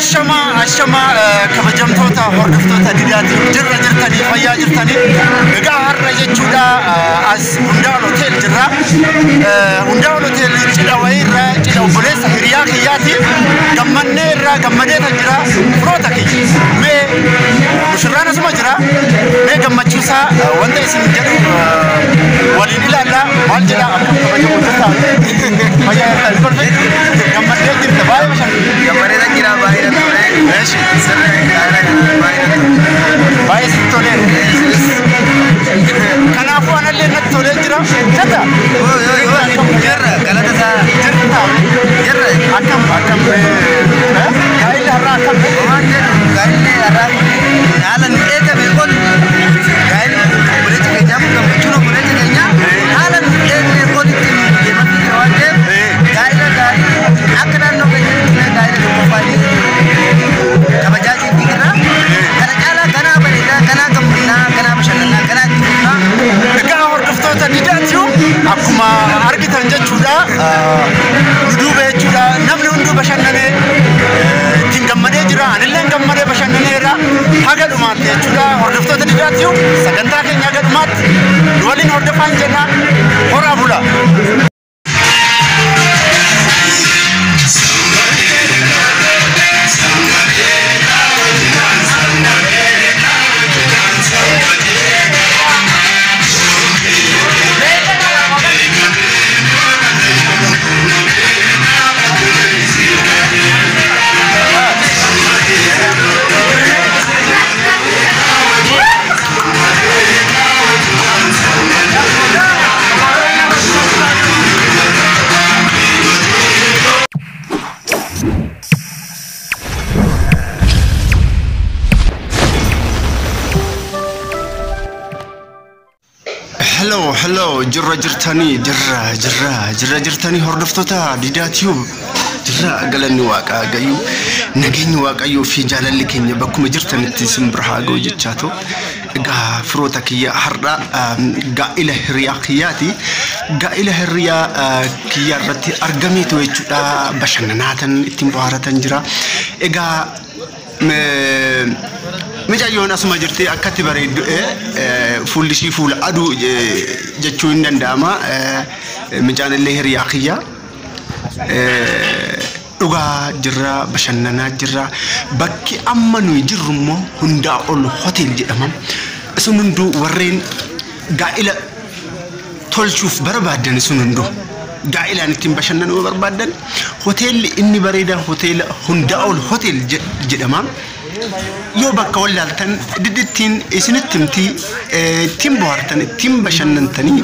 Ashama kabajamtoota hordoftoota Didaatiin jirra jirtanii fayyaa jirtanii. Egaa har'a jechuudha as Hundaa'ol Hotel jirra. Hundaa'ol Hotel cidha wayiirra cidha obboleessa hiriyaa kiyyaati. Gammannee irraa gammadeetan jira firoota kiyya. Mee mushurraan asuma jira. Mee gammachuusaa wanta isin jedhu waliin ilaalla. Maal jedha akkam kabajamu jirta? Fayyaa jirta kolfe gammaddee jirta baay'ee bashannana. Gammadeetan jira baay'ee ture. Eeshi. Sirna gaa'ela baay'ee ture. Baay'ee sitti toleera. Kanaafuu anallee natti tolee jira. Jetta. Jirra galata isaa. Jirta. Jirra. Akkam akkam gaa'elli har'aa akkam? Waan jedhu gaa'elli har'aa haala nu eegame ol gaa'elli obboleessa keenyaa kun gammachuun obboleessa keenyaa haala nu eegne olitti nu deemaa jira waan ta'eef gaa'ela gaarii akka naannoo keenyatti gaa'ela tokkoffaanii kabajaa keetii irraa kana caalaa kanaa bareedaa kanaa gammannaa kanaa bashannanaa kanaa itti fufnaa. Egaa hordoftoota Didaatiyu akkuma argitan jechuudha nu duuba jechuudha namni hunduu bashannanee ittiin gammadee jira anillee gammadee bashannaneera haga dhumaatti jechuudha hordoftoota Didaatiyu sagantaa keenya haga dhumaatti nu waliin hordofaa hin jenna horaa bula. Hello, hello, jirra jirtanii, jirra, jirra, jirra jirtanii hordoftoota Didaa Tube. Jirra galanni waaqaa gayyuu, nageenyi waaqayyoo fi jaalalli keenya bakkuma jirtanitti isin bira haa ga'u jechaa ta'u. Egaa firoota kiyya har'a gaa'ila hiriyaa kiyyaati. Gaa'ila hiriyaa kiyyaa irratti argameetu jechuudha bashannanaatan ittiin bohaaratan jira. Egaa mucayyoon asuma jirti akkatti bareeddu fuulli ishii fuula aduu jechuu hin danda'ama. Mucaan illee hiriyaa kiyya. Dhugaa jirra bashannanaa jirra. Bakki amma nuyi jirru immoo Hundaa'ol Hotel jedhama. Isin hunduu warreen gaa'ila tolchuuf barbaadan isin hunduu gaa'ilaan ittiin bashannanuu barbaadan hoteelli inni bareedaa hoteela Hundaa'ol Hotel jedhama. Yoo bakka wallaaltan didittiin isinitti himti ittiin bohaartan ittiin bashannantanii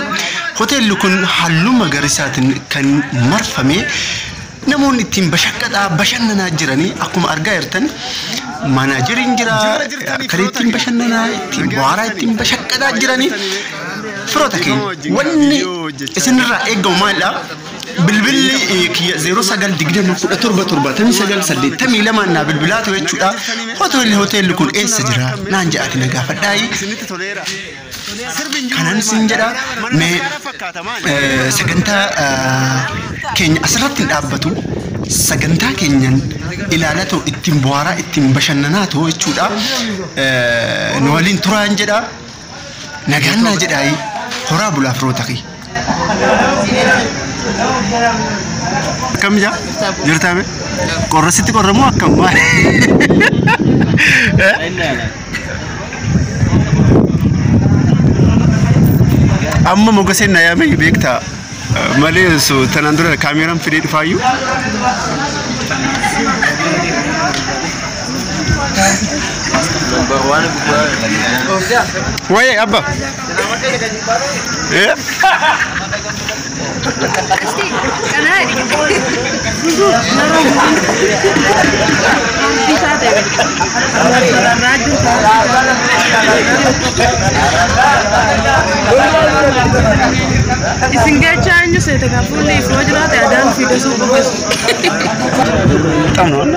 hoteelli kun halluu magariisaatiin kan marfame namoonni ittiin bashaqqaxaa bashannanaa jiranii akkuma argaa jirtan maanaajeriin jira kan ittiin bashannanaa ittiin bohaaraa ittiin bashaqqaxaa jiranii firoota keenya wanni isinirraa eegamu maalidha? Bilbilli kiyya 09 20 17 79 82 naa bilbilaa ta'u jechuudha. Hoteelli kun eessa jira? Naan jedhaati na gaafadhaayi. Kanan sin jedha mee sagantaa keenya asirratti hin dhaabbatu. Sagantaa keenyan ilaalatu ittiin bohaaraa ittiin bashannanaa ta'u jechuudha. Nu waliin turaan jedha. Nagaan naa jedhaayi. Horaa bulaa firoota kiyya. Akkam jaa? Jirtaa mee? Qorra sitti qorra moo akkam maali? Amma mogaseen na yaame beektaa malee osoo tanaan dura kaameeraan fidee dhufaayyuu. Waye abba. Isin gachaa eenyu seete kan fuulli ifoo jiraate adaan fiidasuu qofas. በጣም ነው አለ።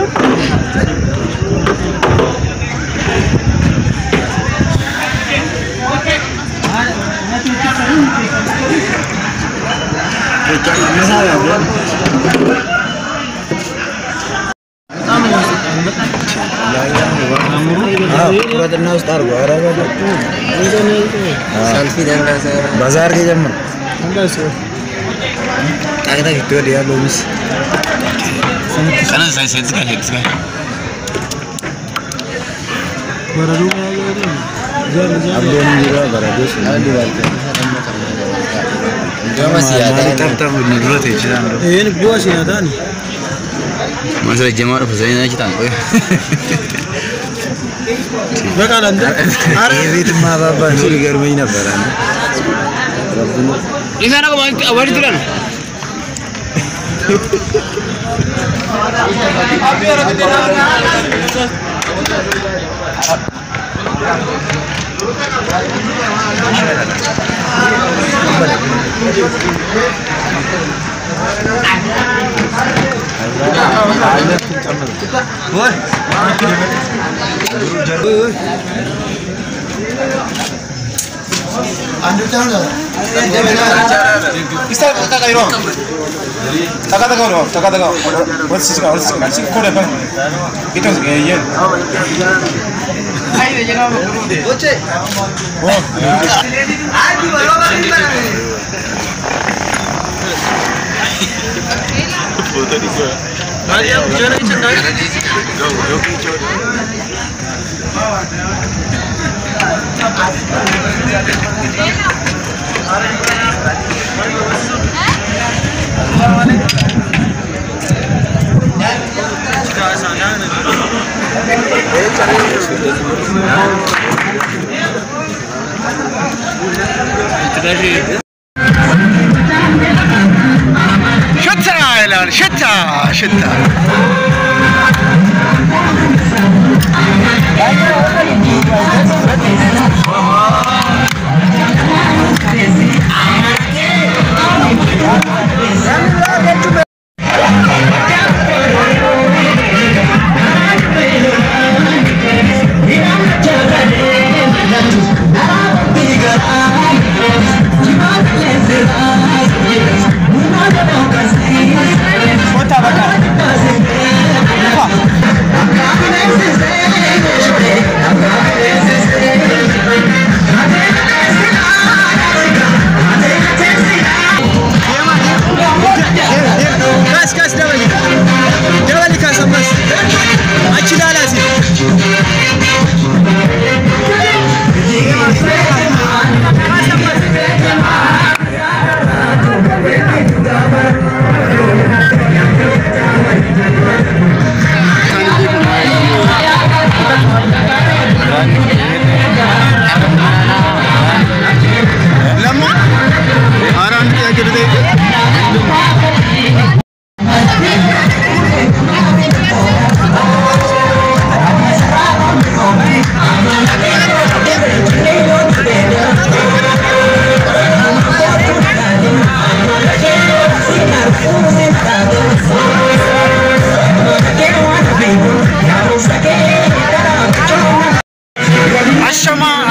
बाजार के जम्मू شتى شتى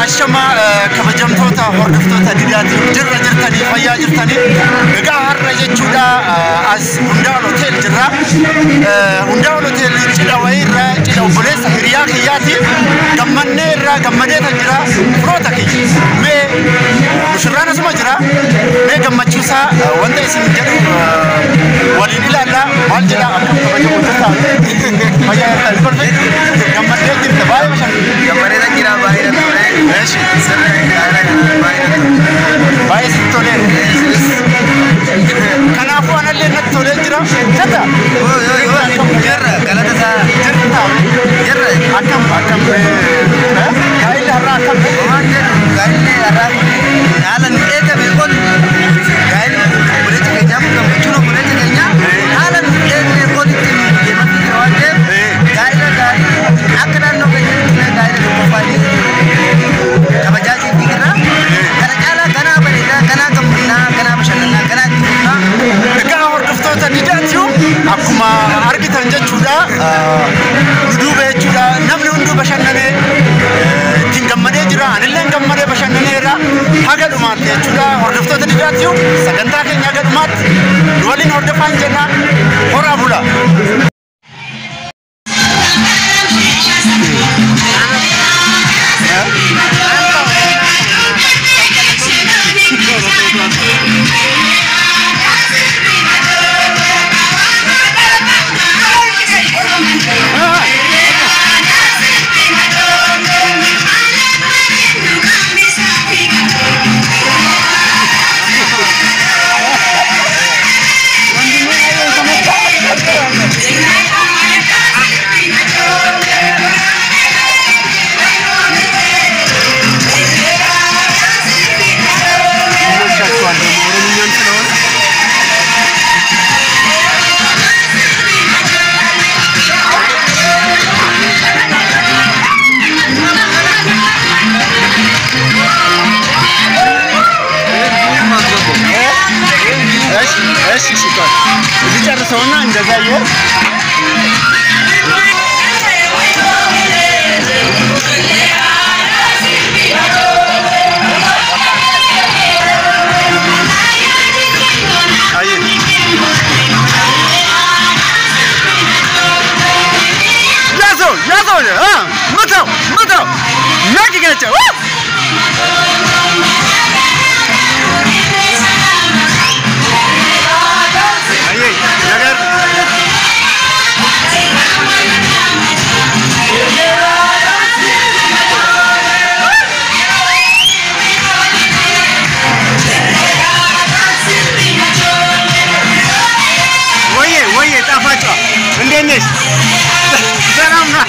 Ashama kabajamtoota hordoftoota Didaati jirra jirtanii fayyaa jirtanii egaa har'a jechuudha as Hundaa'ol Hotel jirra. Hundaa'ol Hotel cidha wayiirra cidha obboleessa hiriyaa kiyyaati gammannee irraa gammadee kan jira firoota kiyya mee mushurraan asuma jira mee gammachuusaa wanta isin jedhu waliin ilaalla maal jedha akkam kabajamu jirta fayyaa jirta gammadee jirta baay'ee bashannana gammadee kan jira baay'ee ماشي باي ستولين كان عفوا انا اللي نتولين جرا جدا جرا غلطة جرا جرا اكم اكم قايل هرا اكم قايل هرا على نيته بيقول قايل بريت كينيا كمچونو بريت كينيا على نيته بيقول قايل قايل اكنا نو قايل كوفالي Egaa hordoftoota Didaatiyu akkuma argitan jechuudha nu duuba jechuudha namni hunduu bashannanee ittiin gammadee jira anillee gammadee bashannaneera haga dhumaatti jechuudha hordoftoota Didaatiyu sagantaa keenya haga dhumaatti nu waliin hordofaa hin jenna horaa bula. ምተው ምተው ነግጋቸው። ነገር ወዬ ወዬ ጣፋጯ እንዴት ነሽ? ሰላም ነው?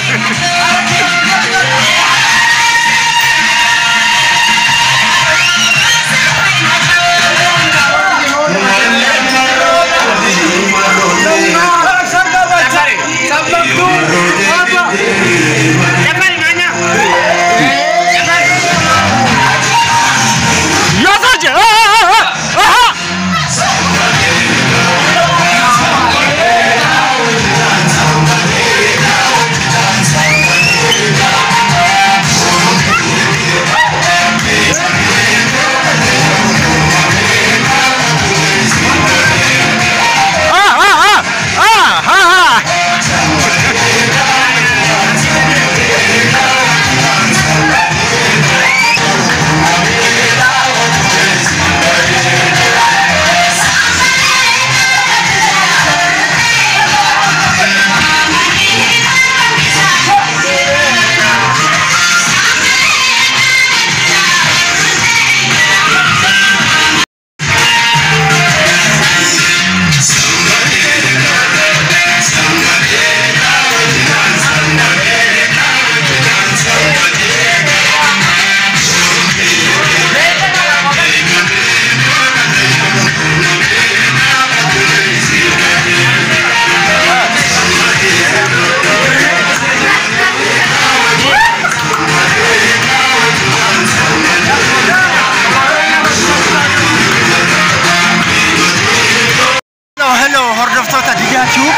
Hello hordoftoota Didaa Tube.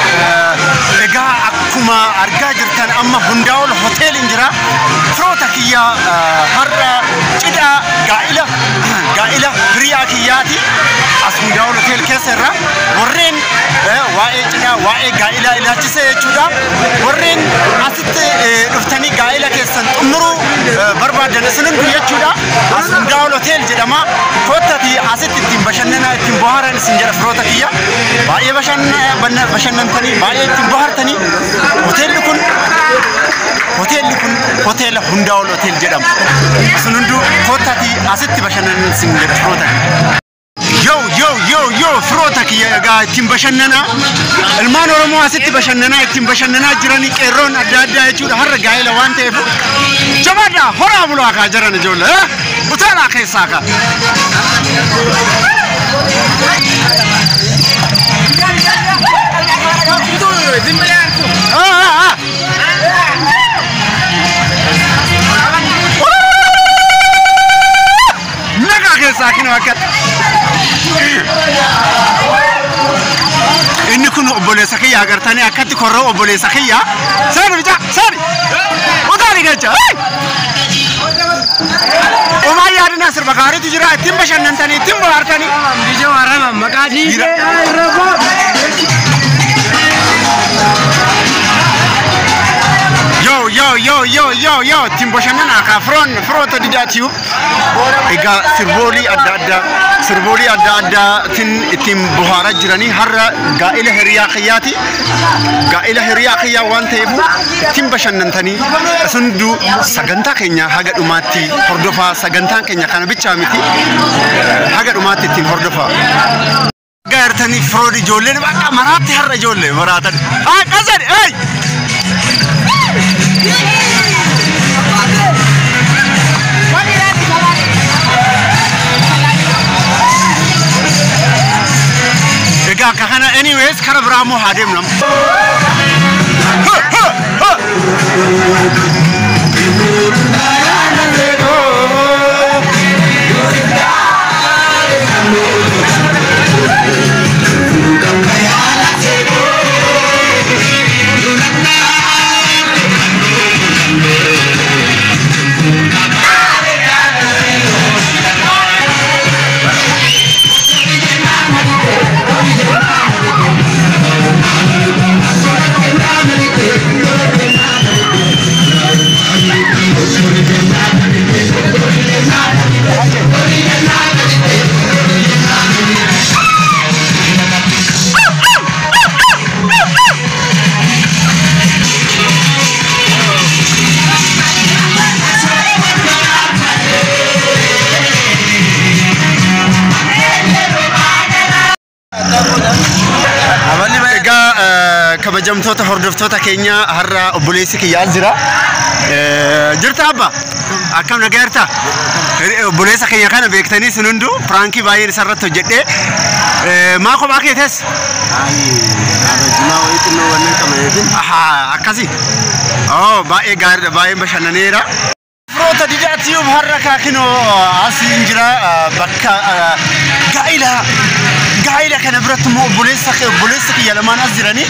Egaa akkuma argaa jirtan amma Hundaa'ol hoteeliin jira. Firoota kiyyaa har'a cidha gaa'ila hiriyaa kiyyaati. As Hundaa'ol hotel keessa irra warreen waa'ee cidhaa waa'ee gaa'ilaa ilaalchisee jechuudha. Warreen asitti dhuftanii gaa'ila keessan xumuruu barbaadan isin hundu jechuudha. As Hundaa'ol hotel jedhama. Koottati asitti ittiin bashannanaa ittiin bohaaran isin jedha firoota kiyya. Baay'ee bashannantanii baay'ee ittiin bohaartanii hoteelli kun hoteela Hundaa'ol hotel jedhama. Isin hunduu koottati asitti bashannanan isin jedha firoota kiyya. Yo yo yo yo firoota kiyya egaa ittiin bashannanaa ilmaan Oromoo asitti bashannanaa ittiin bashannanaa jiranii qeerroon adda addaa jechuudha har'a gaa'ela waan ta'eef jabaadhaa horaa bulaa kaa jiran ijoollee utaalaa keessaa kaa. Nagaa keessaa kinoo akkatti. Inni kun obboleessa kiyya agartanii akkatti korroo obboleessa kiyya. Seeni bitaa seeni. Utaali galcha. Omaa yaadina sirba gaariitu jira ittiin bashannantanii ittiin bohaartanii. Maqaa dhiisee Yo yo yo yo yo yo ittiin bashannanaa kaa firoon firoota Didaa Tube. Egaa sirboolii adda addaa sirboolii adda addaatiin ittiin bohaaraa jiranii har'a gaa'ila hiriyaa kiyyaati. Gaa'ila hiriyaa kiyyaa waan ta'eef ittiin bashannantanii isin hunduu sagantaa keenya haga dhumaatti hordofaa sagantaan keenya kana bichaa miti haga dhumaatti ittiin hordofaa. Gaartanii firoon ijoolleen bakka maraatti har'a ijoollee maraatan. Haa qasani hey! Egaa akka kana anyways kara biraa immoo haa deemnu. Egaa kabajamtoota hordoftoota keenya, har'a obboleessi kiyya as jira. Jirta abba? Akkam, nagaa jirta? Obboleessa keenya kana beektanii isin hunduu, prankii baay'een isarratti hojjedhee. Maa kophaa kee teessa? Jimaa wayii xinnoo wanneen qamayeetiin. Ahaa, akkasi. Oh, baay'ee gaariidha, baay'een bashannaneera. Firoota Didaa Tube, har'a kaakinoo asiin jira bakka gaa'ila. Gaa'ila kana biratti immoo obboleessa kiyya lamaan as jiranii,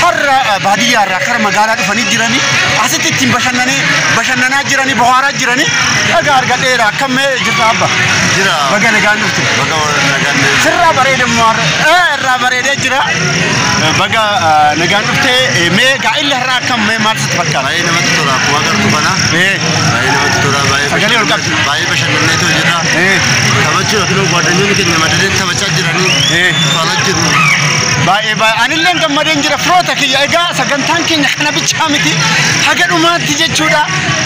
har'a baadiyyaa irraa kara magaalaa dhufanii jiranii, asitti ittiin bashannanii bashannanaa jiranii, bohaaraa jiranii dhagaa argadheera. Akkam jirta abba? Jira. Baga nagaan dhufte. Baga nagaan. Sirraa bareede immoo har'a irraa bareedee jira. Baga nagaan dhufte. Mee gaa'illi har'a akkam, mee maal sitti fakkaata? Baay'ee namatti tola, akkuma agartu kana. Baay'ee namatti tola, baay'ee. Sagalee ol qabdi. Baay'ee bashannanneetu jira. Taphachuu yookiin gwaaddanyoonni keenya madadeen taphachaa jiranii. Tolaa jiru. Baay'ee baay'ee anillee gammadeen jira, firoota kiyya. Egaa sagantaan keenya kana bichaa miti, haga dhumaatti jechuudha.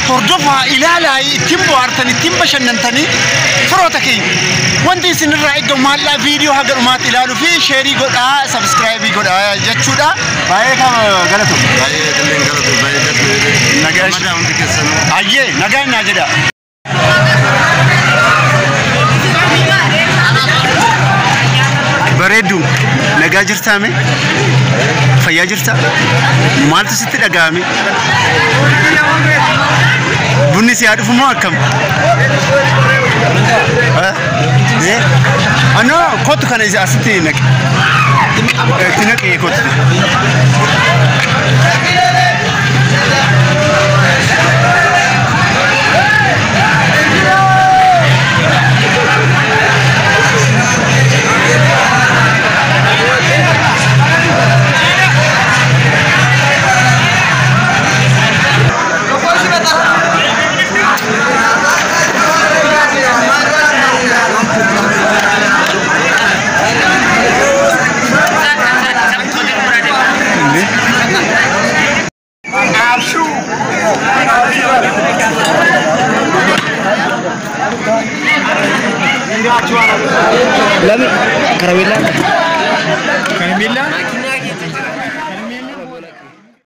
Hordofaa, ilaalaa, ittiin bohaartan, ittiin bashannantanii, firoota keenya. Wanti isinirraa eeggamu maallaa? Viidiyoo haga dhumaatti ilaaluu fi share godhaa, subscribe godhaa jechuudha. Baay'ee kama galatu. Baay'ee illee galatu, baay'ee dasnee. Nagaa. Gammadaa hundi keessanuu. Ayyee, nagaa naa jedha. Bareeddu, nagaa jirtaame? Fayyaa jirta? Maaltu sitti dhaga'ame? Bunni si haa dhufu moo akkam? Eh? Ano, kottu, kana isa asitti naqi. Itti naqi, kottu. Lami, karawilan.